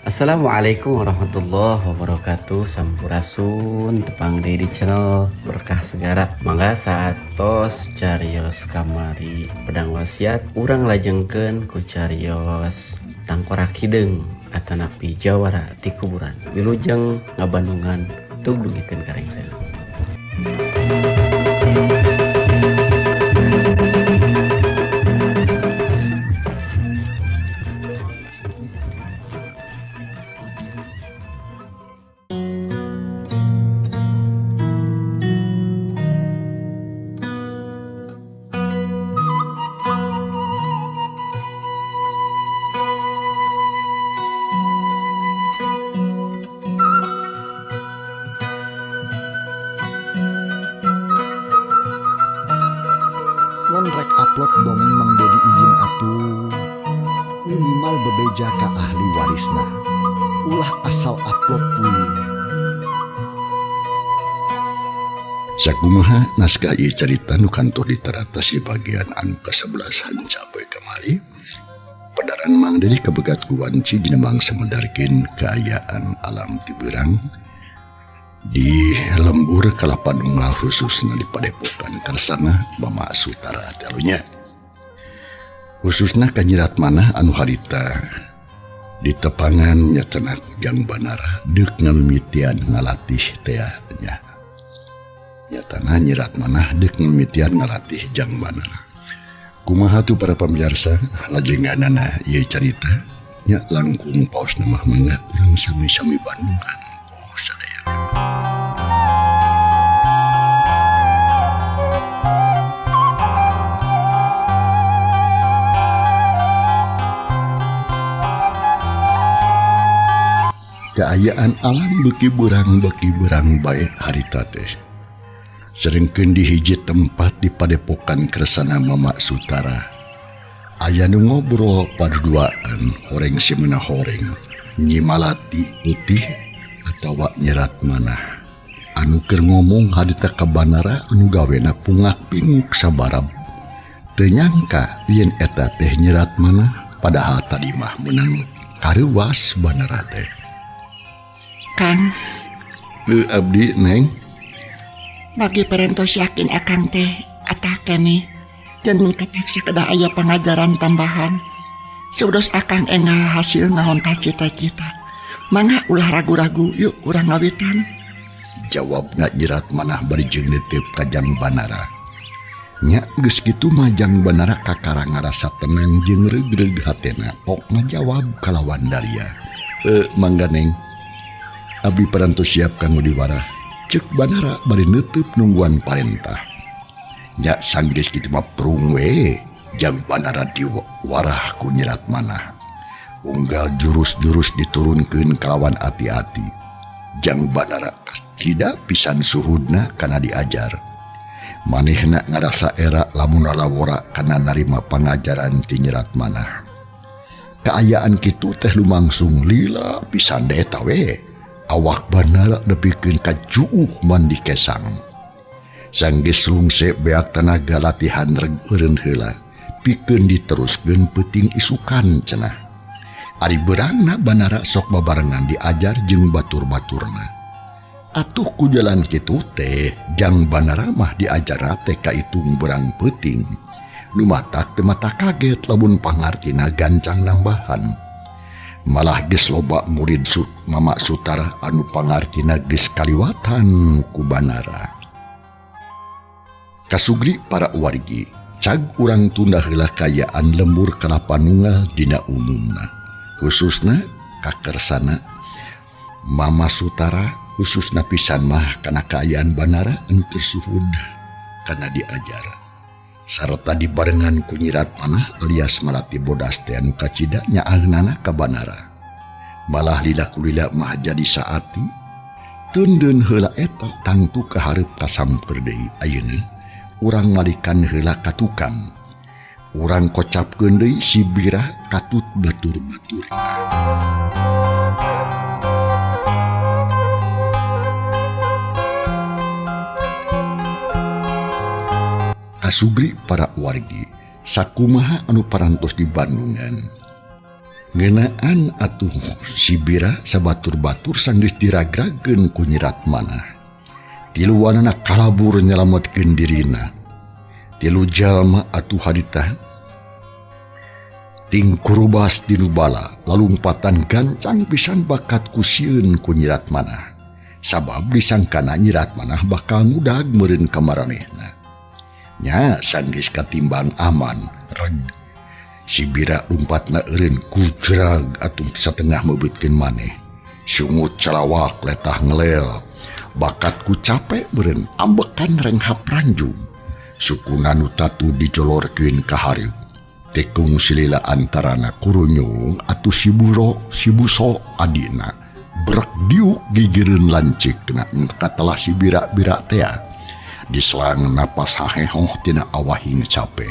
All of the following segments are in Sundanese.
Assalamualaikum warahmatullahi wabarakatuh. Sampurasun, tepang deui di channel Berkah Segara. Mangga saatos carios kamari pedang wasiat, urang lajengkeun ku carios tangkorak hideung atanapi jawara ti kuburan. Wilujeng ngabandungan, tug dugikeun ka rengsena. Lamun rek upload dongeng Mang Dedi izin atuh, minimal bebeja ka ahli warisna, ulah asal upload we. Sakumaha naskah ieu carita nu kantos diteratas di bagian anu ka-11 hanca poe kamari. Pedaran Mang Dedi kabegat ku wanci dina mangsa medarkeun kaayaan alam ti beurang di lembur Kalapanunggal, khususna di Padepokan Kersana Mama Sutara telunya, khususna ka Nyirat Manah anu harita ditepangan nyatana ku Jang Banara deuk ngamimitian ngalatih tea nya. Nyatana Nyirat Manah deuk ngamimitian ngalatih Jang Banara. Kumaha tuh para pemirsa lajenganana ieu carita nya? Langkung paosna mah mangga urang sami-sami bandungan ku sadaya. Kaayaan alam beuki beurang bae harita teh. Serengkeun di hiji tempat di Padepokan Kersana Mama Sutara. Aya nu ngobrol paduduaan horeng simena horeng, Nyi Malati Putih atawa Nyirat Manah. Anu keur ngomong harita ka Banara anu gawena pungak pinguk sabarab. Teu nyangka yen eta teh Nyirat Manah, padahal tadi mah meunang kareuwas Banara teh. Kang. Heuh, abdi, Neng. Bagi parantos yakin akang teh atah keneh janten kapaksa kedah aya pangajaran tambahan. Supados akang enggal hasil ngahontal cita-cita. Mangga ulah ragu-ragu, yuk urang ngawitan. Jawabna Nyirat Manah bari jeung neuteup ka Jang Banara. Nya geus kitu mah Jang Banara kakara ngarasa tenang jeung reug-reug hatena, pok ngajawab kalawan daria. Mangga, Neng. Abdi parantos siap kanggo diwarah. Cek Banara bari neuteub nungguan parentah. Nya sanggeus kitu mah prung we Jang Banara diwarah ku Nyirat Manah. Unggal jurus-jurus diturunkeun kalawan ati-ati. Jang Banara kacida pisan suhudna kana diajar. Manehna ngarasa era lamun lalawora kana narima pangajaran ti Nyirat Manah. Kaayaan kitu teh lumangsung lila pisan da eta we. Awak Banara nepikeun ka juuh mandi kesang. Sanggeus rungse beak tanaga, latihan reg eureun heula pikeun diteruskeun peuting isukan cenah. Ari beurangna Banara sok babarengan diajar jeung batur-baturna. Atuh ku jalan kitu teh Jang Banara mah diajar teh kaitung beurang peuting. Nu matak teu mata kaget lamun pangartina gancang nambahan. Malah geus loba murid Mama Sutara anu pangartina geus kaliwatan ku Banara. Kasugri para wargi, cag urang tunda heula kaayaan lembur Kalapanunggal dina umumna. Khususna kakersana Mama Sutara, khususna pisan mah kana kaayaan Banara anu keur suhud kana diajar. Sarta dibarengan ku Nyirat Manah alias Malati Bodas teh anu kacida nyaahnana ka Banara. Malah lila kulila mah jadi saati teundeun heula eta tangtu kahareup kasamper deui. Ayeuna urang malikan heula ka tukang. Urang kocapkeun deui si birah katut batur-baturna. Kasugri para wargi, sakumaha anu parantos di Bandungan. Ngeunaan atuh si Bira sabatur-batur sanggeus diragrageun ku nyirat manah. Tiluanana kalabur nyalametkeun dirina. Tilu jalma atuh harita ting kurubas dinu bala lalumpatan gancang pisan bakat ku sieun ku nyirat manah. Sabab disangkana nyirat manah bakal ngudag meureun ka maranehna. Nya sanggeus katimbang aman reg. Si Bira lumpatna eureun kujrag atuh satengah meubitkeun maneh. Sungut calawak letah ngelel. Bakat ku capek meureun ambekan renghap ranjung. Sukuna nu tatu dijolorkeun ka hareup. Tekung silila antarana kurunyung atuh si Buro si Buso adina. Brek diuk gigireun lanceukna katelah si Bira-bira tea. Diselang napas hahehoh tina awahing capek.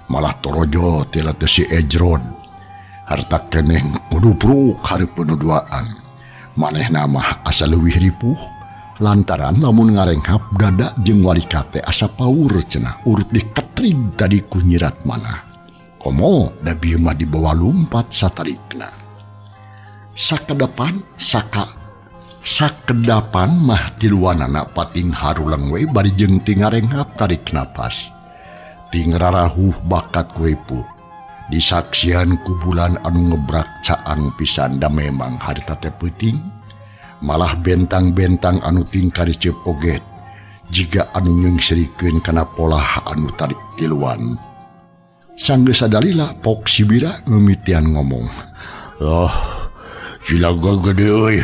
Malah torojo tila teh si Ejrod. Harta keneh kudupruk hareupeun duaan. Manehna mah asa leuwih ripuh lantaran lamun ngarenghap dada jeung walika teh asa paur cenah urut diketrig tadi ku nyirat manah. Komo da bieu mah dibawa lumpat satarikna. Sakedapan mah tiluanana pating haruleng we bari jeung ti ngarenghap tarik napas. Ting rarahuh bakat ku ripuh. Disaksian ku bulan anu ngebrak caang pisan da memang harita teh peuting. Malah bentang-bentang anu tingkar ceup oge jiga anu nyeungsrikeun kana polah anu tarik tiluan. Sanggeus sadalila pok si Bira ngeumitian ngomong. "Oh, silaga gede euy.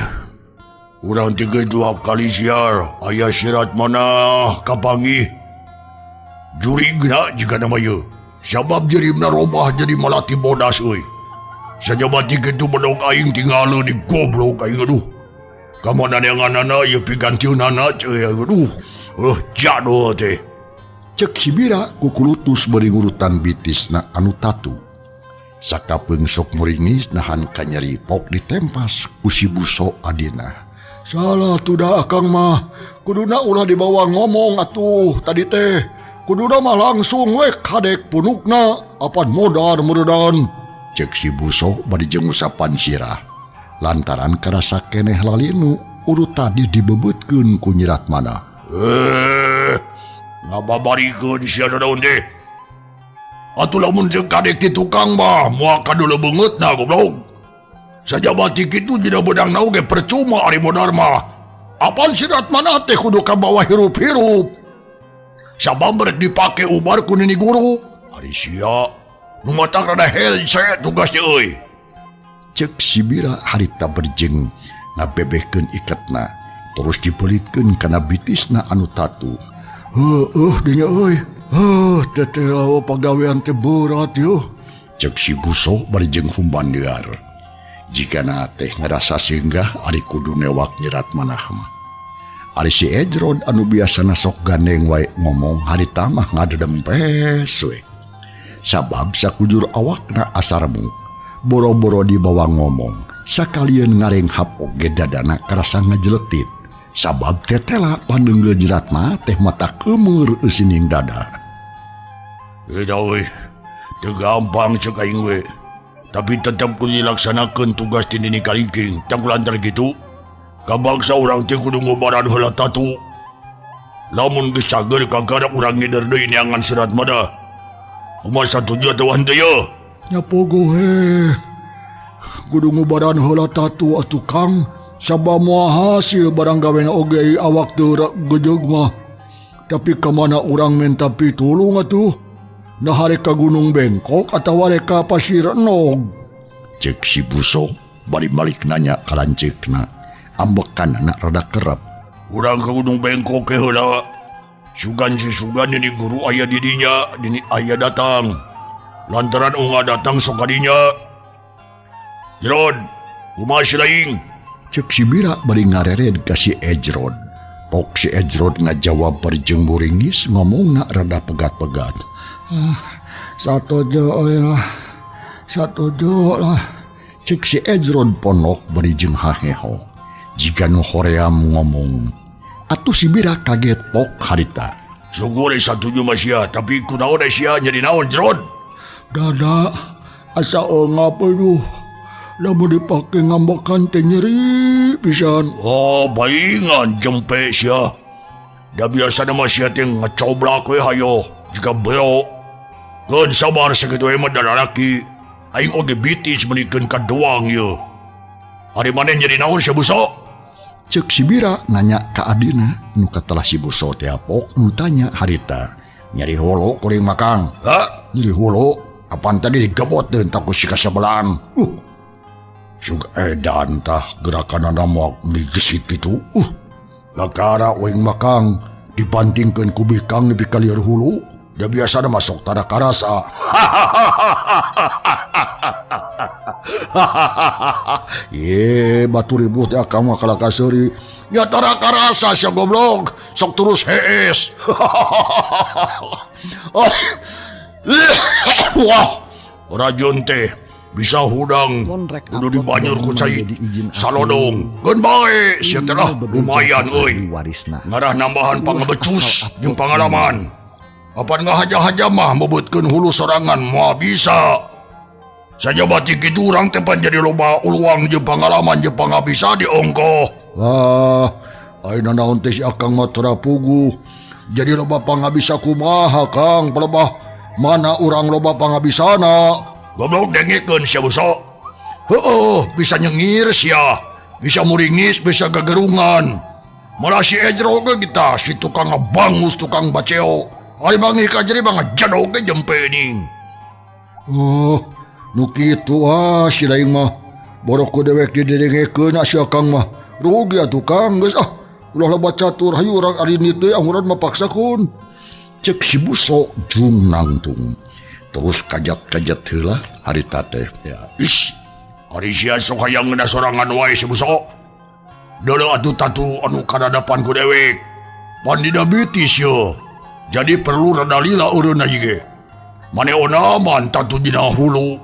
Urang teh geus 2 kali siar, aya sirat manah kapanggih. Jurigna jiga nama ieu. Sabab jirimna robah jadi malati bodas euy. Sajabati kitu bedog aing tinggal di goblok aing aduh. Kamana neanganana ieu pigantieunana euy aduh. Jado teh." Cek si Bira kukulutus bari ngurutan bitisna anu tatu. Sakapeung sok muringis nahan kanyeri pok ditempas ku si Buso adina. "Salah tuh dah akang mah. Kuduna ulah dibawa ngomong atuh tadi teh. Kuduna mah langsung we kadek punukna apan modar meureudon." Cek si Buso bari jeung ngusapan sirah. Lantaran karasa keneh lalinu urut tadi dibebeutkeun ku nyirat manah. Ngababarikeun sia daun teh. Atuh lamun jeung kadek ti tukang mah moal kadeuleung beungeutna goblok. Sajabati kitu dina beudang na oge percuma ari modar mah. Apan sirat manah teh kudu kabawa hirup-hirup. Sabab rek dipake ubar ku nini guru. Ari sia nu matak rada hese tugas teh euy. Cek si Bira harita berjeng ngabebehkeun iketna terus dipelitkeun kana bitisna anu tatu. "Heueuh dinya euy. Heuh teh pagawean teh berat yeuh." Cek si Buso bari jeung humban liar. Jigana teh ngarasa singgah ari kudu newak nyirat manah mah. Ari si Ejrod anu biasana sok gandeng wae ngomong harita mah ngadedempes we. Sabab sakujur awakna asarmu boro-boro dibawa ngomong sakalieun ngarenghap oge dadana karasa ngajeletit. Sabab tetela pandeunggeul jerat mah teh mata keumeur eusining dada. "Eta euy, teu gampang cek aing we. Tapi tetep kudu dilaksanakeun tugas ti Nini Kalingking. Tang kulantar kitu. Kabangsa urang teh kudu ngobaran heula tatu. Lamun geus cager kagara urang ngider deui neangan sirat mah. Kumaha satuju atawa henteu ye?" "Nya pogo heh. Kudu ngobaran heula tatu atuh Kang. Sabab moal hasil barang gawena oge awak teu gejeg mah. Tapi kamana urang menta pitulung atuh? Nah rek ka Gunung Bengkok atawa rek ka Pasir Enog?" Cek si Buso bari balik nanya ka lanceukna. Ambekan anak rada kerep. "Urang ka Gunung Bengkok ke heula. Sugan si sugan nini guru aya di dinya, dini aya datang. Lantaran unga datang sok ka dinya. Jerod, kumaha si laing?" Cek si Bira bari ngarered ka si Ejrod. Pok si Ejrod ngajawab bari jeung muringis ngomongna rada pegat-pegat. "Ah, satojo euy lah. Satojo lah." Cek si Ejrod ponok bari jeung haheho. Jiga nu hoream ngomong. Atuh si Bira kaget pok harita. "Syukur satuju mah sia, tapi kunaon sia jadi naon Jrod?" "Dada asa eungap aduh. Lamun dipake ngambekan teh nyeri pisan. Oh, baingan jempe sia. Da biasana mah sia teh ngecoblak we hayo jiga beo. Geun sabar sakitu we mah da lalaki. Aing oge bitis meunikeun ka doang ieu. Ari maneh nyeri naon sia Buso? Cek si Bira nanya ka adina nu katelah si Buso teh apok nu tanya harita. Nyeri hulu kuring mah Kang. Hah? Nyeri hulu? Apaan tadi digebot deun ku si kasebelan. Sug edan tah gerakanana moal gesit kitu. Lakara uing mah Kang dibantingkeun ku bikang nepi ka lieur hulu. Da biasana masuk tara karasa. Ye, batu ribut teh akang mah kalah kaseuri. Nya tara karasa sia goblok, sok terus hees. Wah, rajun teh bisa hudang kudu dibanyur ku cai salodong. Geun bae sia teh lah lumayan euy. Ngarah nambahan pangebecus jeung pangalaman. Apan ngahaja-haja mah mebutkeun hulu sorangan moal bisa. Saja batik kitu urang teh pan jadi loba uluang jeung pangalaman jeung pangabisa diongkoh. Lah, ayeuna naon teh si akang mah teu puguh. Jadi loba pangabisa kumaha Kang? Palebah mana urang loba pangabisana? Goblok dengekeun sia Buso. Heueuh, bisa nyengir sia, bisa muringis, bisa gagerungan. Malah si Ejro ge kita si tukang ngabangus, tukang baceo. Ari manggih ka jeri mah ngajadog ge jempe ning. Oh, nu kitu ah si lain mah. Borok ku dewek didengekeun si akang mah. Rugi atuh Kang, geus ah. Ulah loba catur hayu urang ari teh anguran mah paksakeun. Cek si Buso jung nangtung. Terus kajat-kajat heula harita teh. Ya. Ish, ari sia sok hayang ngeunah sorangan wae si Buso. Deuleu atuh tatu anu kadadapan ku dewek. Pan diabetes ye. Jadi perlu rada lila eureun ieu ge. Mane onaman tatu dina hulu.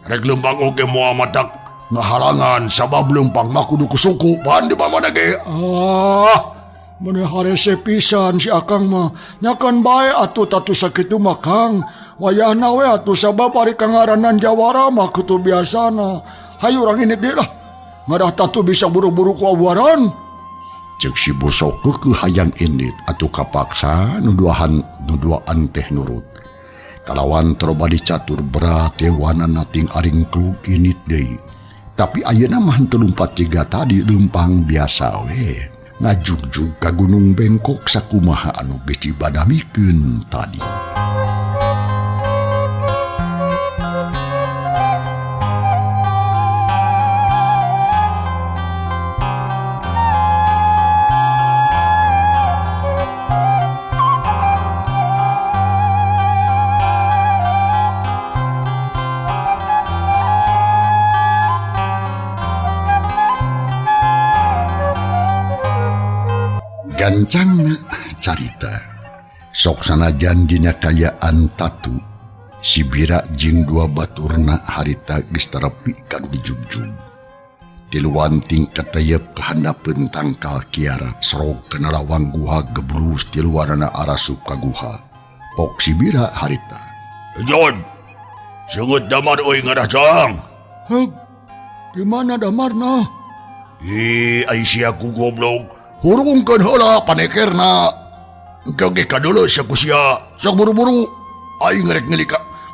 Rek leumpang oge moal matak ngahalangan sabab leumpang mah kudu ku suku pan di mana ge. Ah, mane harese pisan si akang mah. Nyakan bae atuh tatu sakitu mah Kang. Wayahna we atuh sabab ari kangaranan jawara mah kitu biasana. Hayu urang ini deui lah. Ngadah tatu bisa buru-buru ku awaran. Cek si Buso keukeuh hayang indit atuh kapaksa nu duaan teh nurut. Kalawan teroba dicatur berat hewanana ting aringklug init deui. Tapi ayeuna mah henteu lumpat jiga tadi leumpang biasa we. Ngajugjug ka Gunung Bengkok sakumaha anu geus dibadamikeun tadi. Gancangna carita sok sanajan dina kayaan tatu si Bira jeung dua baturna harita geus terepi ka nu dijugjug. Tiluan tingkat teyep kahandapeun tangkal kiara serog kana lawang guha geblus tiluanana arasup ka guha. Pok si Bira harita. Jon, seungeut damar euy ngadah jang. Heug, di mana damarna? Ih, ai sia ku goblok. Hurungkeun heula panekerna. Engke ge kadeuleu sia ku sia. Sok buru-buru. Aing rek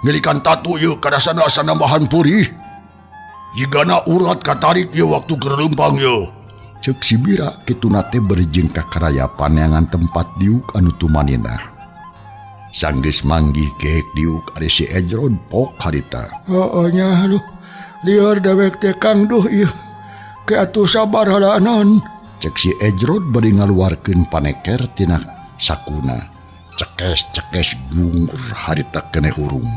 ngelikan tatu ieu kadasana asa nambahan purih. Jigana urat katarik ieu waktu keur leumpang ieu. Ceuk si Bira kituna teh bari jeung kakarayapan neangan tempat diuk anu tumaninah. Sanggeus manggih geek diuk ari si Ejrod pok harita. Heueuh nya aduh. Lieur dewek teh Kang duh ieu. Ke atuh sabar halaanan. Cek si Ejrod bari ngaluarkeun paneker tina sakuna. Cekes-cekes gunggur harita keneh hurung.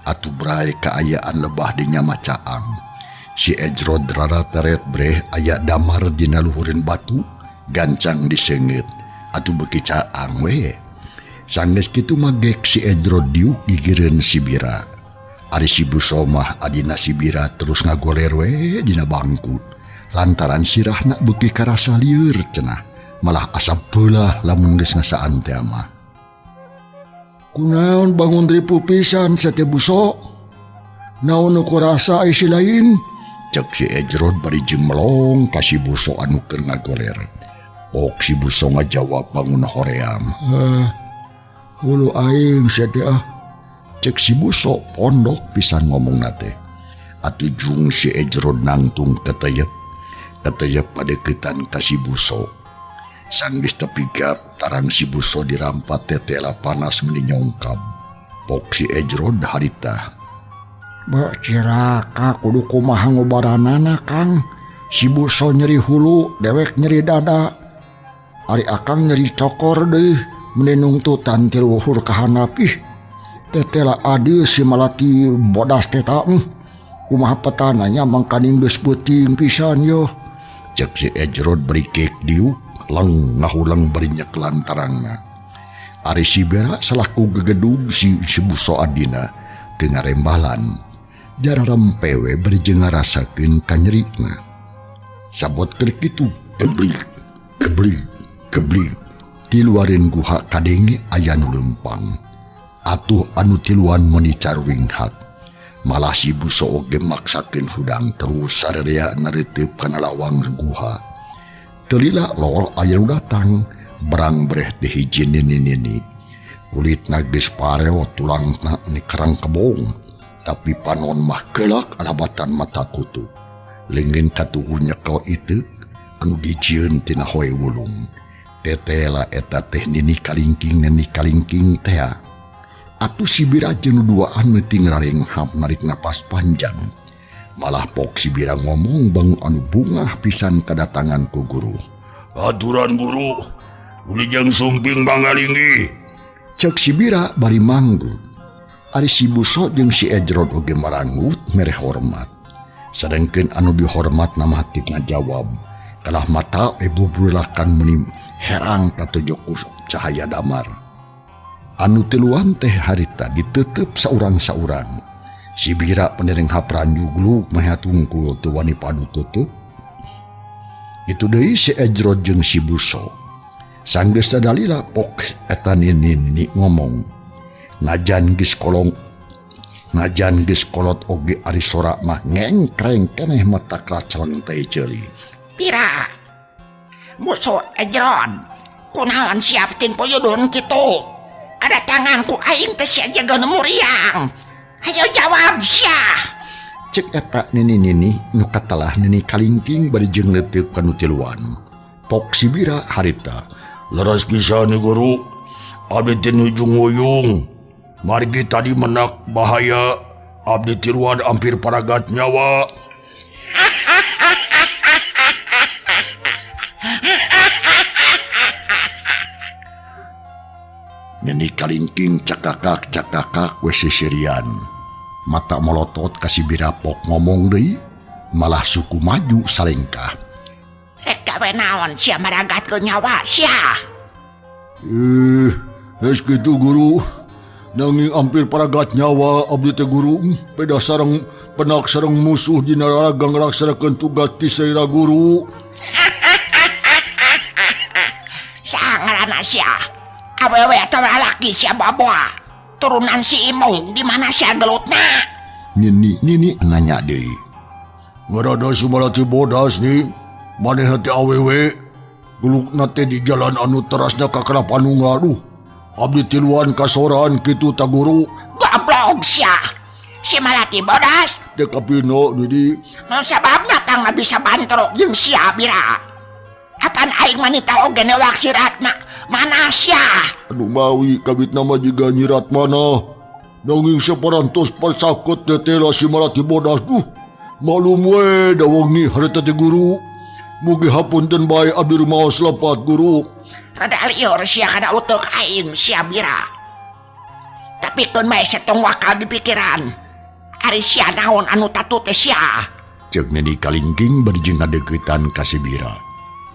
Atuh bray kaayaan lebah di nyama caang. Si Ejrod rara teret breh aya damar dina luhureun batu, gancang diseungit. Atuh beuki caang we. Sanggeus kitu mah gek si Ejrod diuk gigireun si Bira. Ari si Buso mah adina si Bira terus ngagoler we dina bangku. Lantaran sirahna beuki karasa lieur cenah, malah asa beulah lamun geus ngasaan teh mah. Kunaon bangun ripu pisan sia teh Buso? Naon nu kurasa ai si lain? Cek si Ejrod bari jeung melong ka si Buso anu keur ngagoler. Ok si Buso ngajawab bangun hoream. Hulu aing sia teh ah. Cek si Buso pondok pisan ngomongna teh. Atuh jung si Ejrod nangtung teteyep. Teteyep padeukeutan ka si Buso. Sanggeus tepigap tarang si Buso dirampat tetela panas meni nyongkab. Pok si Ejrod harita. Beuh ciraka kudu kumaha ngobaranana Kang. Si Buso nyeri hulu, dewek nyeri dada. Ari akang nyeri cokor deui, meni nungtutan ti luhur ka handap. Ih, tetela adil si Malati bodas teh ta. Kumaha petananya mangkaning geus beuting pisan yo. Cek si Ejrod bari keek diuk, leng ngahulang bari nyekelan tarangna. Ari si Bera salaku gegedug si Buso adina teu ngarembalan. Jararempewe bari jeung ngarasakeun kanyerina. Sabot keur kitu keblik keblik keblik tiluareun guha kadenge aya nu leumpang. Atuh anu tiluan meuni caruinghak. Malah si Buso oge maksakeun hudang terus sarerea nareuteup kana lawang guha. Teu lila lol aya nu datang berang breh teh hiji nini-nini. Kulitna geus pareo tulangna ni kerang kebong. Tapi panon mah kelak alabatan mata kutu. Leungeun katuhu nyekel itu anu dijieun tina hoe wulung. Tetela eta teh nini kalingking tea. Atuh si Bira jeung nu duaan meuting rarenghap narik napas panjang. Malah pok si Bira ngomong bang anu bungah pisan kadatangan ku guru. Aturan guru, ulijang sumping mangalinggih. Cek si Bira bari manggut. Ari si Buso jeung si Ejrod oge maranggut mere hormat. Sadengkeun anu dihormat nama teu ngajawab. Kalah mata bubrulakan meni herang katuju ku cahaya damar. Anu tiluan teh harita ditutup saurang-saurang. Si Bira penereng hapran jugluk mah tungkul teu wani padu tutup. Itu deui si Ejrod jeung si Buso. Sanggeus sadalila pok eta nini ngomong. Najan geus kolong, najan geus kolot oge ari sora mah ngengkreng keneh mata kraceleng teh ceuli. Pira Buso Ejrod, kunaon siap ting puyudun kitu? Ada tanganku aing teh sia jaga nu muriang. Hayo jawab sia. Cek eta nini-nini nu katelah nini kalingking bari jeung leuteuk ka nu tiluan. Pok si Bira harita. Leres pisan guru, abdi teh nuju nguyung. Margi tadi menak bahaya, abdi tiluan hampir paragat nyawa. Nini kalingking cakakak-cakakak we sisirian. Mata molotot ka si Bira pok ngomong deui, malah suku maju salengkah. Rek gawe naon sia maragatkeun nyawa sia? Geus kitu guru. Nanging hampir paragat nyawa abdi teh guru. Peda sareng penak sareng musuh dina raga ngalaksanakeun tugas ti saira guru. Sangarana sia. Awewe atau lalaki sia baboa. Turunan si Imong di mana sia gelutna? Nini nini nanya deui. Ngarada Sumalati bodas nih. Manehna teh awewe. Gelukna teh di jalan anu terasna ka Kalapanunga aduh. Abdi tiluan kasoran kitu ta guru. Goblok sia. Si Malati bodas. Teh kapino di. Nu sababna tang bisa bantrok jeung sia Bira. Apan aing manita oge newak si Ratma. Mana sia? Aduh mawi kabitna mah jiga Nyi Ratmana. Nanging saparantos pasakut tetela si Malati bodas. Duh, malum we da wengi harita teh guru. Mugi hapunten bae abdi rumaos lepat guru. Rada liur sia kana utuk aing sia Bira. Tapi keun bae satong wakal di pikiran. Ari sia naon anu tatu teh sia? Ceuk Nini kalingking bari jeung ngadeuketan ka si Bira.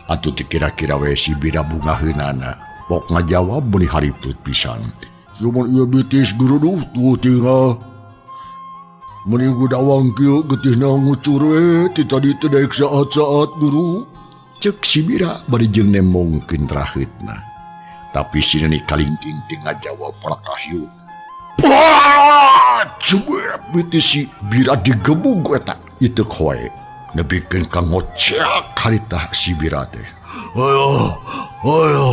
Atuh teu kira-kira we si Bira bungaheunana. Pok ngajawab meuni hariput pisan. Cuman ieu bitis guru duh tuh tinggal. Meni gudawang kieu getihna ngucur we ti tadi teh daek saat-saat guru. Ceuk si Bira bari jeung nembongkeun raheutna. Tapi si Nini kalingking teu ngajawab palakah hiu. Wah, cebet bitis si Bira digebug eta iteuk hoe. Nepikeun ka ngoceak harita si Bira teh. Ayo, ayo,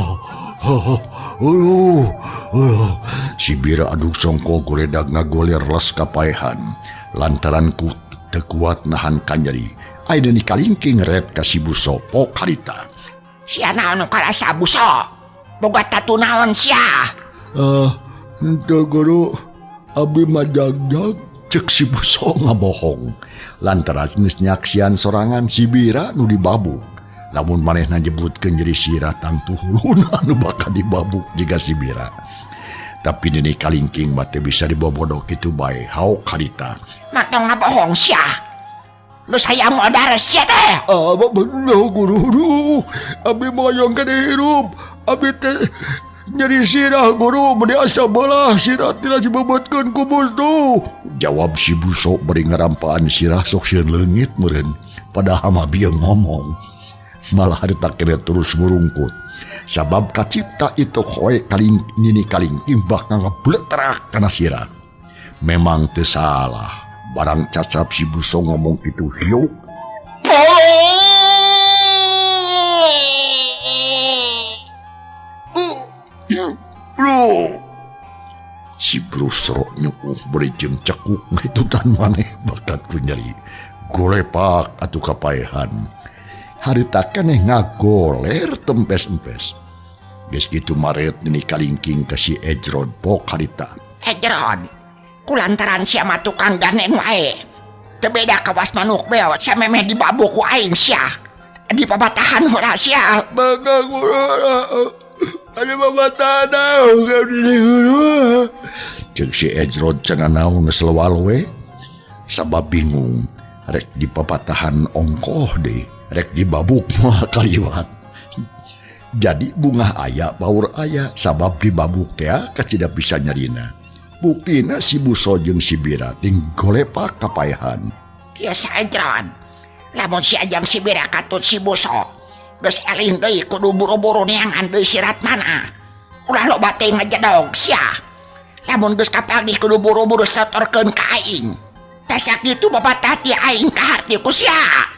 ayo, ayo. Si Bira aduk songko goledag ngagoler les kapaehan lantaran ku teu kuat nahan kanyeri. Ayeuna Nini Kalingking ret ka si Buso pok harita. Sia naon nu karasa Buso? Boga tatu naon sia? Henteu guru, abdi mah jagjag. Cek si Buso ngabohong lantaran geus nyaksian sorangan si Bira nu dibabuk. Lamun manehna nyebutkeun nyeri sirah tangtu huluna anu bakal dibabuk jiga si Bira. Tapi Nini Kalingking mah teu bisa dibobodoh kitu bae, haok harita. Matong ngabohong sia. Lu saya modar sia teh. Ah, bener guru, abdi mah hayang keneh hirup. Abdi teh nyeri sirah guru, meni asa belah sirah tina dibebetkeun ku Buso. Jawab si Buso bari ngarampaan sirah sok sieun leungit meureun. Padahal mah bieu ngomong. Malah harita keneh terus murungkut. Sabab kacipta itu koe kaling Nini Kalingking bakal ngebletrak kana sirah. Memang teu salah. Barang cacap si Buso ngomong itu hiuk. Si Buso nyukuh beri jeung cekuk ngitutan maneh bakat ku nyeri. Golepak atuh kapaehan. Harita keneh ngagoler tempes-empes. Geus kitu maret Nini Kalingking ka si Ejrod pok harita. Ejrod, kulantaran sia mah tukang ganeng wae. Teu beda kawas manuk beo, samemeh dibabuk ku aing sia. Dipapatahan heula sia. Bangga guru. Ada papatahan guru. Ceuk si Ejrod cenah naon geus lewal we. Sabab bingung, rek dipapatahan ongkoh deui, rek dibabuk mah kaliwat. Jadi bungah aya paur aya sabab dibabuk teh kacida bisa nyarina. Buktina si Buso jeung si Bira ting golepak kapaehan. Kieu saejron. Lamun si Ajang si Bira katut si Buso, geus eling deui kudu buru-buru neangan deui sirat mana. Ulah loba teh ngajedog sia. Lamun geus kapanggih kudu buru-buru satorkeun ka aing. Tah sakitu babatah ti aing kaharti ku sia.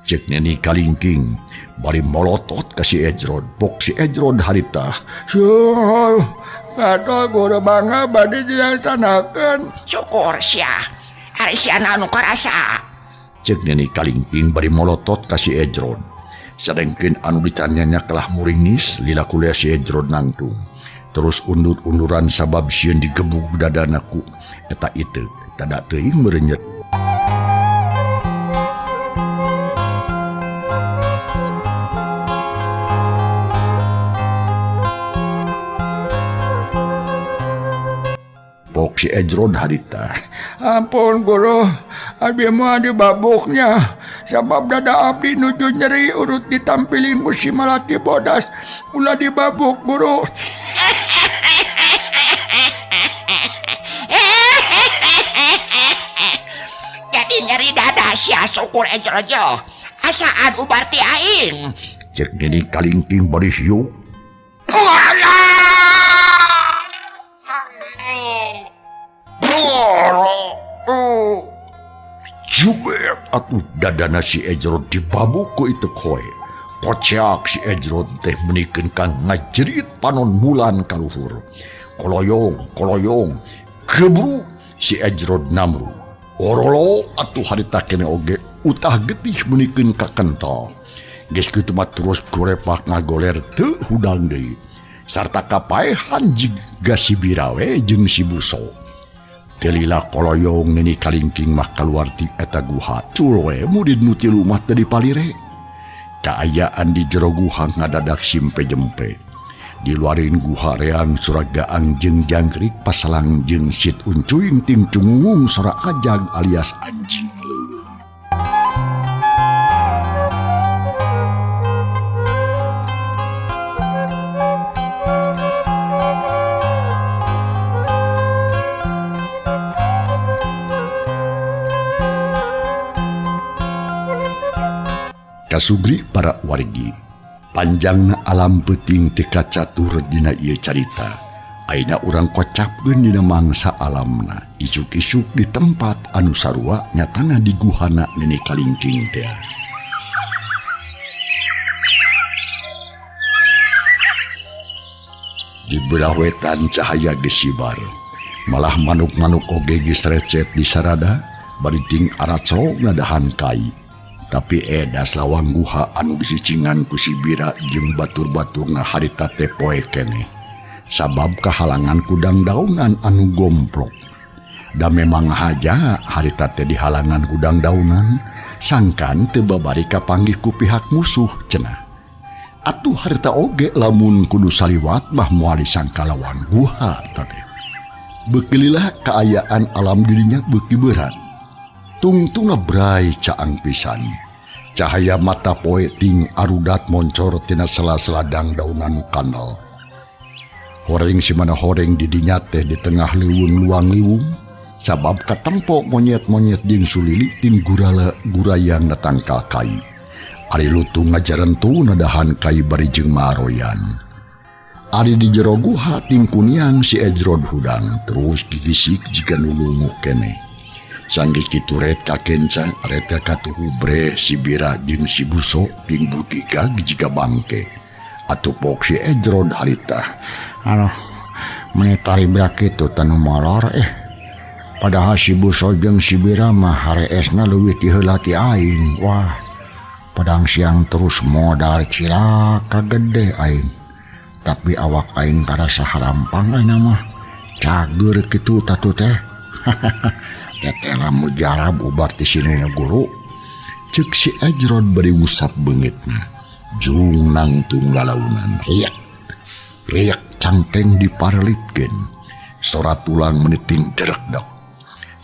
Cek Nini Kalingking bari molotot ka si Ejrod. Pok si Ejrod harita. Kata guru bangga bade dilaksanakeun. Syukur sia. Ari sia naon nu karasa. Cek Nini Kalingking bari molotot ka si Ejrod. Sadengkeun anu ditanyanya kalah muringis lila kuliah si Ejrod nangtung. Terus undur-unduran sabab sieun digebug dadana ku eta iteuk tada teuing meureun. Pok si Ejrod harita. Ampun guru, abdi mah dibabuknya. Sabab dada abdi nuju nyeri urut ditampiling ku si Malati Bodas. Ulah dibabuk guru. Jadi nyeri dada sia syukur Ejrod jo. Asaan ubar ti aing. Cek Nini Kalingking bari hiuk. Jubet atuh dadana si Ejrod dibabuk ku itu koe. Koceak si Ejrod teh menikeun ka ngajerit panon mulan kaluhur. Koloyong, koloyong, gebru si Ejrod namru. Orolo atuh harita kene oge utah getih menikeun ka kental. Geus kitu mah terus gorepak ngagoler teu hudang deui. Sarta kapaehan jiga si Bira we jeung si Buso. Telila koloyong Nini Kalingking mah kaluar ti eta guha. Cul we murid nu tilu mah teu dipalire. Kaayaan di jero guha ngadadak simpe-jempe. Di luarin guha reang suragaang jeung jangkrik pasalang jeung sit uncuing ting cungungung sora ajag alias anjing leuweung. Kasugri para wargi, panjangna alam peuting teu kacatur dina ieu carita. Ayeuna urang kocapkeun dina mangsa alamna, isuk-isuk di tempat anu sarua nyatana di guhana Nini Kalingking teh. Di belah wetan cahaya geus sibar, malah manuk-manuk oge geus recet di sarada bari ting aracrog nadahan kai. Tapi edas lawang guha anu disicingan ku si Bira jeung batur-baturna harita teh poe keneh. Sabab kahalangan kudang daunan anu gomplok. Da memang haja harita teh dihalangan kudang daunan, sangkan teu babari kapanggih ku pihak musuh cenah. Atuh harita oge lamun kudu saliwat mah moal disangka lawang guha teh. Beukelilah kaayaan alam dirinya beuki beurang. Tungtungna bray caang pisan. Cahaya mata poe ting arudat moncor tina sela-sela dangdaunan kanal. Horeng simana horeng didinya teh di tengah leuweung luang liwung, sabab katempo monyet-monyet jeung sulili ting gurala gurayang natangkal kai. Ari lutung ngajarentu nadahan kai bari jeung maroyan. Ari di jero guha ting kuniang si Ejrod hudang terus digisik jiga nu lungu keneh. Sanggis kitu ret ka kenca, ret ka katuhu bre si Bira jeung si Buso ting bugigag jiga bangke. Atuh pok si Ejrod harita. Aduh, menitari berak itu tanu molor Padahal si Buso jeung si Bira mah hareesna leuwih ti heula ti aing. Wah, padang siang terus modar cilaka gede aing. Tapi awak aing karasa harampang aing mah. Cager kitu tatu teh. Teteh mujarab ubar ti sini guru. Ceuk si Ejrod bari ngusap beungitna. Jung nangtung lalaunan. Riak. Riak cangkeng diparelitkeun. Sora tulang meniting derekdek.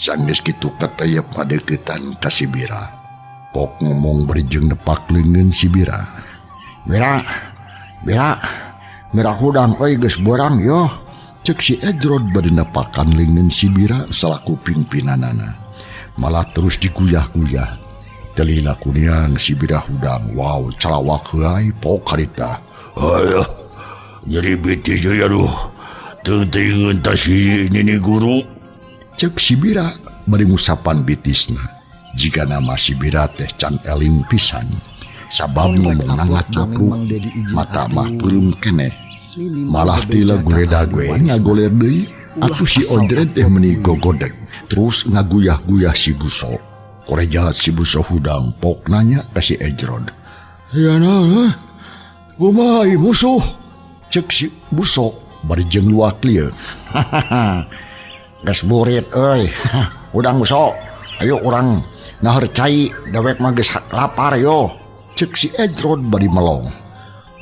Sanggeus kitu katayep ngadeuketan ka si Bira. Pok ngomong bari jeung nepak leungeun si Bira. Bira, Bira, Bira hudang euy geus beurang yoh. Ceuk si Ejrod bari nepakan leungeun si Bira salaku pimpinanana. Malah terus diguyah-guyah. Telila kuniang si Bira hudang. Wow, calawak heulai pok harita. Aduh, jadi betis aduh. Teuing tas si Nini guru. Ceuk si Bira bari ngusapan bitisna. Jika nama si Bira teh can eling pisan. Sabab ngomongna ngacapruk, mata mah peureum keneh. Malah tila goledag we ngagoler deui. Atuh si Ojred teh meuni gogodeg. Terus ngaguyah-guyah si Buso. Korejat si Buso hudang pok nanya ka si Ejrod. Ya nah, kumaha musuh? Ceuk si Buso bari jeung luak lieu. Geus burit euy. Hudang Buso, ayo urang naheur cai, dewek mah geus lapar yo. Ceuk si Ejrod bari melong.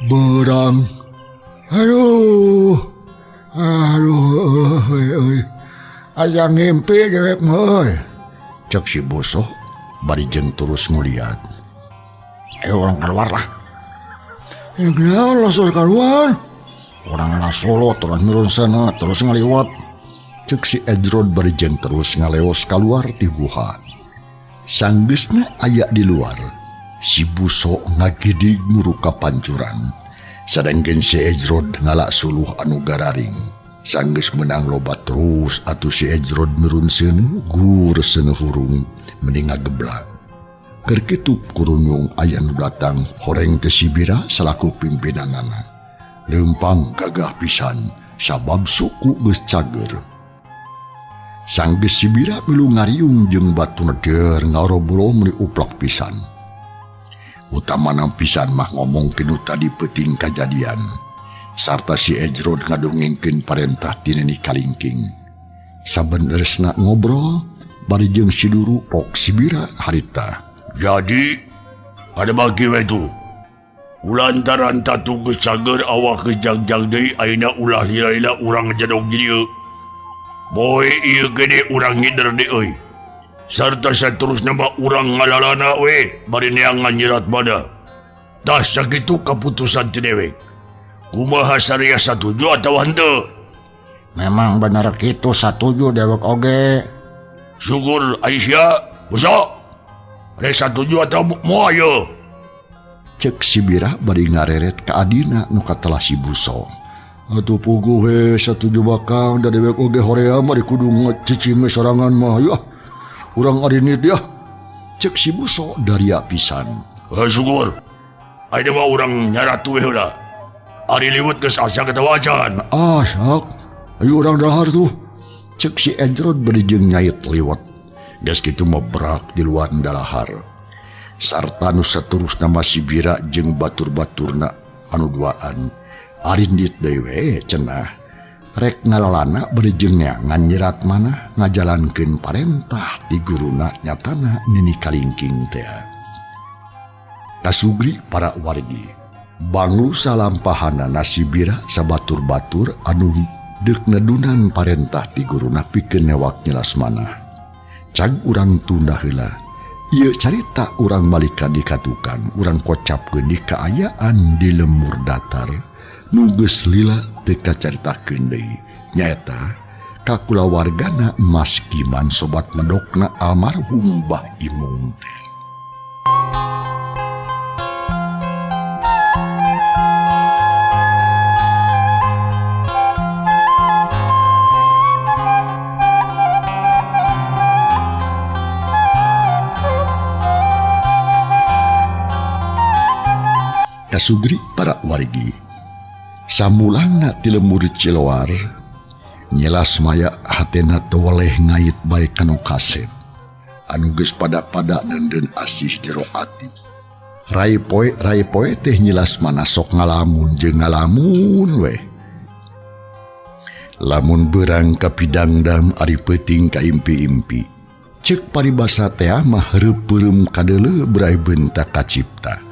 Berang. Aduh. Aduh euy. Aya ngimpi dewek mah euy. Ceuk si Buso bari jeung terus nguliat. Ayo urang keluar lah. Ya kunaon langsung keluar? Urang solo terus nurun sana terus ngaliwat. Ceuk si Ejrod bari jeung terus ngaleos kaluar ti guha. Sanggeusna aya di luar, si Buso ngagidig muruka pancuran. Sadengkeun si Ejrod ngala suluh anu gararing. Sanggeus meunang loba terus atuh si Ejrod nurun seuneu gur seuneu hurung meni ngageblak. Keur kitu kurunyung aya nu datang horeng teh si Bira salaku pimpinanana. Leumpang gagah pisan sabab suku geus cager. Sanggeus si Bira milu ngariung jeung batuna deur ngarobuloh meuni uplak pisan. Utamana pisan mah ngomongkeun nu tadi peuting kajadian. Sarta si Ejrod ngadongengkeun parentah ti Nini Kalingking. Saben resna ngobrol bari jeung si Duru pok si Bira harita. Jadi ada bagi we tu. Ulantaran tatu geus cager awak geus jangjang deui ayeuna ulah lila-lila urang ngajadog di dieu. Boy ieu gede urang ngider deui euy. Sarta saterusna mah urang ngalalana we bari neangan nyerat bada. Tah sakitu kaputusan ti dewek. Kumaha saria satuju atawa henteu? Memang bener kitu satuju dewek oge. Syukur Aisyah, Buso. Rek satuju atau moal ye? Ceuk si Bira bari ngareret ka adina nu katelah si Buso. Atuh puguh we satuju bakang da dewek oge hoream ari kudu ngecicing sorangan mah ayo ah. Urang arinit ya. Cek si Buso daria pisan. Syukur. Ayeuna mah urang nyaratu we heula. Ari liwet geus asa katawajan. Ah, sak. Ayo urang dahar tuh. Cek si Ejrod bari jeung nyait liwet. Geus kitu mah berak di luar dalahar. Sarta nu saterusna masih bira jeung batur-baturna anu duaan. Arindit deui we cenah. Rek ngalalana bari jeung neangan nyerat manah ngajalankeun parentah ti guruna nyatana Nini Kalingking teh. Kasugri para wargi. Banglu salampahana nasibira sabatur-batur anu deuk nedunan parentah ti guruna pikeun newak nyelas manah. Cag urang tunda heula. Ieu carita urang malika dikatukan, urang kocapkeun di kaayaan di lemur datar. Nu geus lila teu kacaritakeun deui. Nyaeta kakulawargana Mas Giman sobat medokna almarhum Bah Imung teh. Kasugri para wargi. Samulangna ti lembur Ciloar, nyelas maya hatena teu weleh ngait bae kanu kasep. Anu geus pada-pada neundeun asih jero ati. Rai poe teh nyelas mana sok ngalamun jeung ngalamun weh. Lamun beurang ka pidangdam ari peuting ka impi-impi. Ceuk paribasa teh mah reupeurem kadeuleu brai bentak kacipta.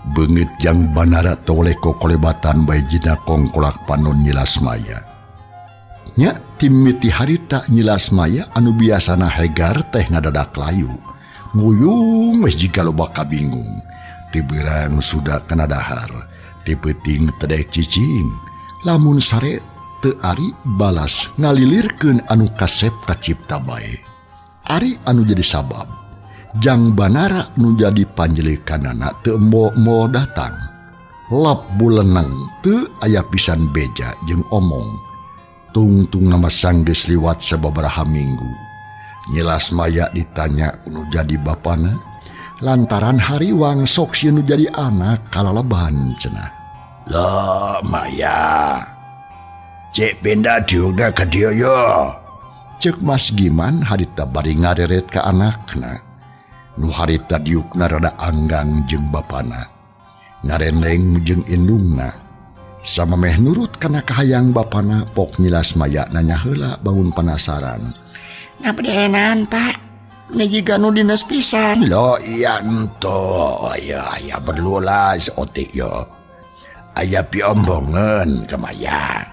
Beungeut jang banara toleh kokolebatan bae jina kongkolak panon nyilas maya. Nya timiti harita nyilas maya anu biasana hegar teh ngadadak layu. Nguyung weh jiga loba kabingung. Ti beurang sudah kana dahar, ti peuting tedek cicing. Lamun sare teu ari balas ngalilirkeun anu kasep kacipta bae. Ari anu jadi sabab. Jang banara nu jadi panjelekanana teu mo datang. Lap buleneng teu aya pisan beja jeung omong. Tungtung nama sanggeus liwat sababaraha minggu. Nyelas maya ditanya nu jadi bapana lantaran hariwang sok sieun nu jadi anak kalaleban cenah. Lah Maya. Cek pindah diugna ka dieu yo. Ceuk Mas Giman harita bari ngareret ka anakna. Nu harita diukna rada anggang jeung bapana. Ngareneng jeung indungna. Sama meh nurut kana kahayang bapana pok nyilas maya nanya heula bangun penasaran. Napa dienan Pak? Ini jiga nu dinas pisan. Lo iya ento, aya aya berlulas otik yo. Aya piombongan ke Maya.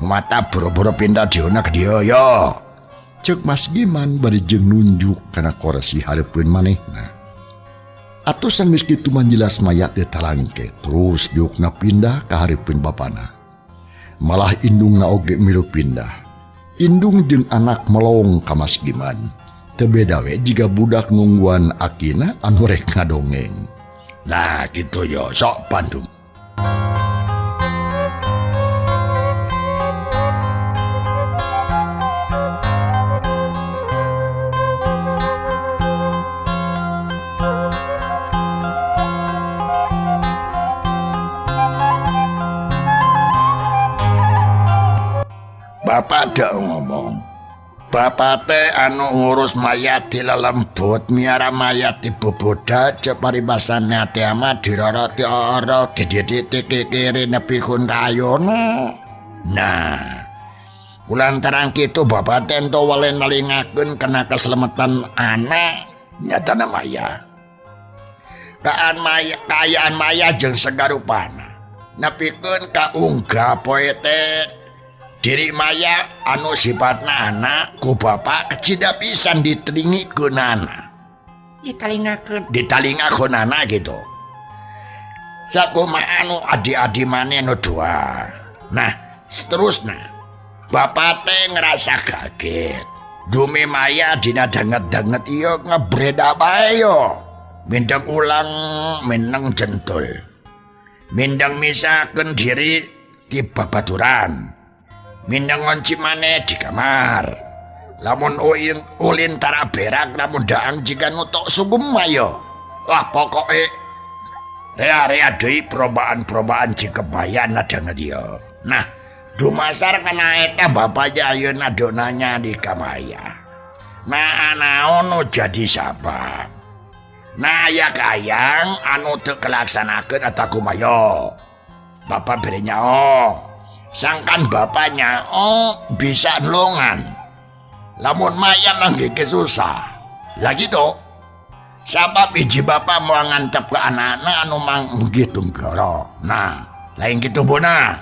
Mata boro-boro pindah diona ke dia yo. Ceuk Mas Giman bari jeung nunjuk kana korsi hareupeun manehna. Atuh sanggeus kitu mah jelas maya teh talangke terus diukna pindah ka hareupeun bapana. Malah indungna oge milu pindah. Indung jeung anak melong ka Mas Giman. Teu beda we jiga budak nungguan akina anu rek ngadongeng. Nah kitu yo sok Bandung. Bapak dak ngomong. Bapak teh anu ngurus mayat di lelembut miara mayat di boboda cek paribasan teh ama diroroti ora dididik kiri nepi kun kayona. Nah, kulantaran kitu bapak teh ento wale nelingakeun kana keselemetan anak nyatana maya. Kaan maya kaayaan maya jeung segarupana. Nepikeun ka unggah poe teh diri maya anu sifatna anak ku bapak kecida pisan ditelingi kunana. Ditalingakeun. Ditalingakeunana gitu. Sakumaha anu adi-adi maneh nu dua. Nah, seterusna bapak teh ngerasa kaget. Dume maya dina danget-danget ieu ngebreda bae yo. Mindeng ulang meneng jentul. Mindeng misakeun diri Ti babaturan. Mineng ngonci maneh di kamar. Lamun ulin tara berak lamun daang jika nutuk sungkem ayo. Wah pokoke rea-rea deui perobaan-perobaan jika bayan ada dia. Nah, dumasar kana eta bapaknya ayeuna do nanya di kamaya. Nah, naon nu jadi sabab. Nah, aya kayang anu teu kelaksanakeun eta kumaha. Bapak bere nyaho. Sangkan bapak nyaho bisa nulungan. Lamun maya manggih susah. Lah gitu. Sabab hiji bapak mau ngantep ke anak-anak anu manggih tunggara. Nah, lain kitu bona.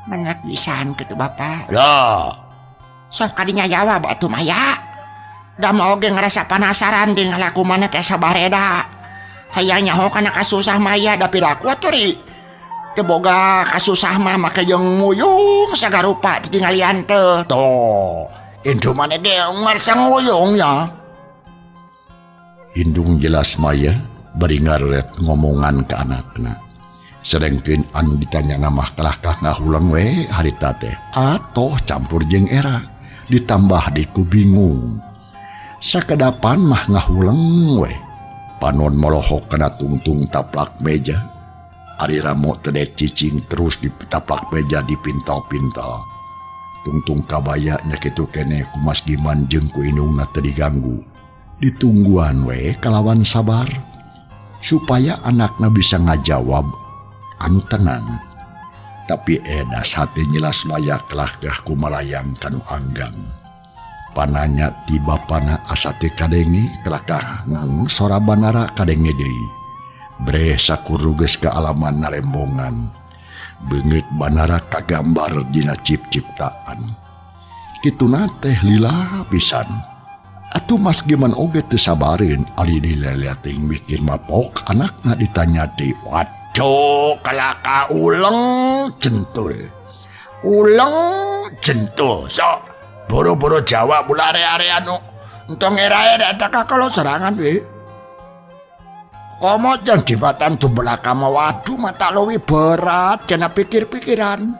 Bener pisan kitu bapak. Loh. Sok kadinya jawab atuh maya. Da mau oge ngerasa penasaran di ngalaku mana teh sabareda. Hayang nyaho kana kasusah maya da piraku atuh ri. Teu boga kasusah mah make jeung nguyung sagarupa ditinggalian teh. Tuh, indung maneh ge ngarsa nguyung ya. Indung jelas maya bari ngaret ngomongan ka anakna. Sedengkeun anu ditanya mah kalahkah ngahulang we harita teh. Atoh campur jeung era ditambah deui ku bingung. Sakedapan mah ngahuleng we. Panon molohok kana tungtung taplak meja. Ari ramo teu dek cicing terus di taplak meja dipintal-pintal. Tungtung kabaya nya kitu keneh ku Mas Giman jeung ku indungna teu diganggu. Ditungguan we kalawan sabar supaya anakna bisa ngajawab anu tenang. Tapi edas hati nyelas maya kelahkah ku malayang kanu anggang. Pananya tiba pana asa teu kadenge kelakah ngang sora banara kadenge deui. Breh sakur geus ka alaman narembongan. Beungeut banara kagambar dina cip-ciptaan. Kituna teh lila pisan. Atuh Mas Giman oge teu sabareun ari dileleting mikir mapok anakna ditanya deui. Waduh kalaka uleng jentul. Uleng jentul sok. Boro-boro jawab ulah area-area nu entong era-era eta kalau serangan we. Komo jeung jembatan dubelaka mah waduh mata leuwih berat kena pikir-pikiran.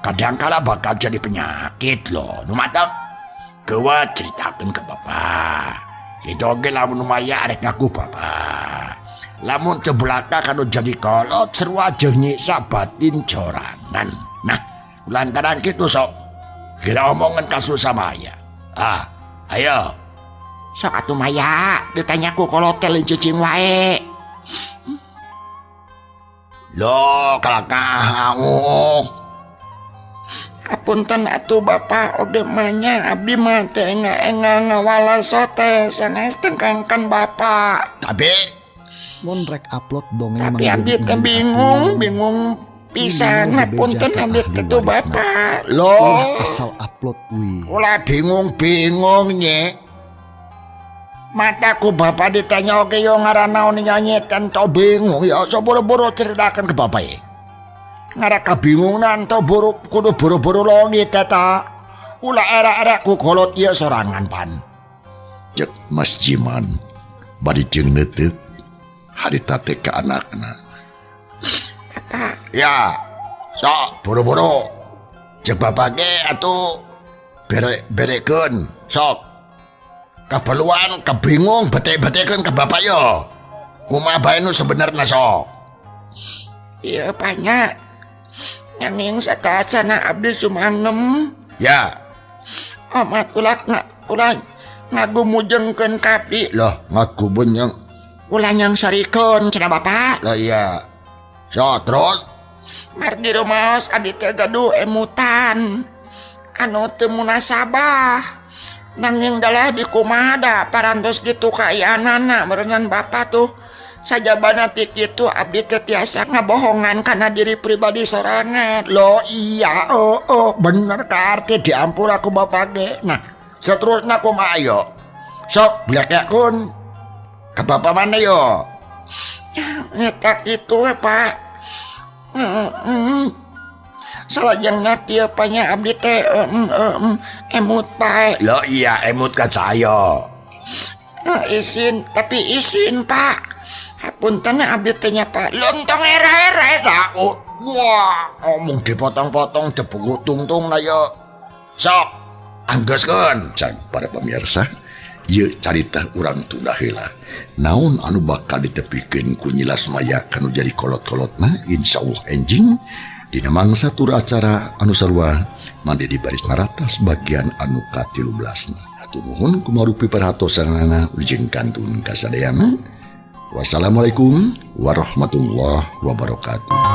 Kadang kala bakal jadi penyakit loh. Nu matak gewa ceritakeun ke bapak. Kitu oge lamun maya arek ngaku bapak. Lamun teu belaka kanu jadi kolot sarua jeung nyiksa batin jorangan. Nah, lantaran kitu sok kira omongan kasus sama Maya. Ah, ayo. Sok atuh Maya, ditanya ku kolot teh cicing wae. Loh, kalakah oh. Apunten atuh bapak oge manya abdi mah teh enga-enga ngawala teh sanes tengkangkan bapak. Tapi mun rek upload dongeng tapi abdi teh bingung, bingung pisan punten abdi teh tuh bapak. Loh, asal upload kuwi. Ulah bingung-bingung nye. Mataku bapak ditanya oge yo ngaran naon nyanyi tento bingung ya so boro-boro ceritakan ke bapak ye. Ngara kabingungan to buru kudu boro-boro longi teta. Ulah era-era ku kolot ieu sorangan pan. Cek Mas Jiman bari jeung neuteuk harita teh ka anakna. Bapak. Ya, sok boro-boro. Cek bapak ge atuh bere-berekeun sok. Keperluan kebingung bete-betekeun ke bapak yo. Kumaha bae nu sebenarna sok. Iya banyak. Nanging satacana abdi sumangem. Ya. Omat ulah ulah ngagumujengkeun ka abdi. Loh, ngagumujeng. Ulah nyang sarikeun cenah bapak. Lah iya. So, terus margi rumaos abdi teh gaduh emutan anu teu munasabah. Nanging dalah di kumada parantos kitu kaayaanana meureunan bapak tuh. Sajabana ti kitu abdi teh tiasa ngabohongan kana diri pribadi sorangan. Loh iya, oh bener kaarte diampura ku bapak ge. Nah, seterusna kumaha yo? Sok blekekeun ka bapak mana yo? Eta kitu we, Pak. Salajengna kieu panya abdi teh emut pae. Loh iya, emut ka saya. Isin, tapi isin, Pak. Hapunten abdi teh nya, Pak. Lontong era-era eta. Oh, Wah, omong dipotong-potong debugu tungtung na ye. Sok, anggeuskeun. Cang para pemirsa, ieu carita urang tunda heula. Naon anu bakal ditepikeun ku Nyi Lasmaya kanu jadi kolot-kolotna, insyaallah enjing dina mangsa tur acara anu sarua mandi di baris naratas bagian anu ka-13. Hatur nuhun kumarupi perhatosanana ujing kantun kasadayana. Wassalamualaikum warahmatullahi wabarakatuh.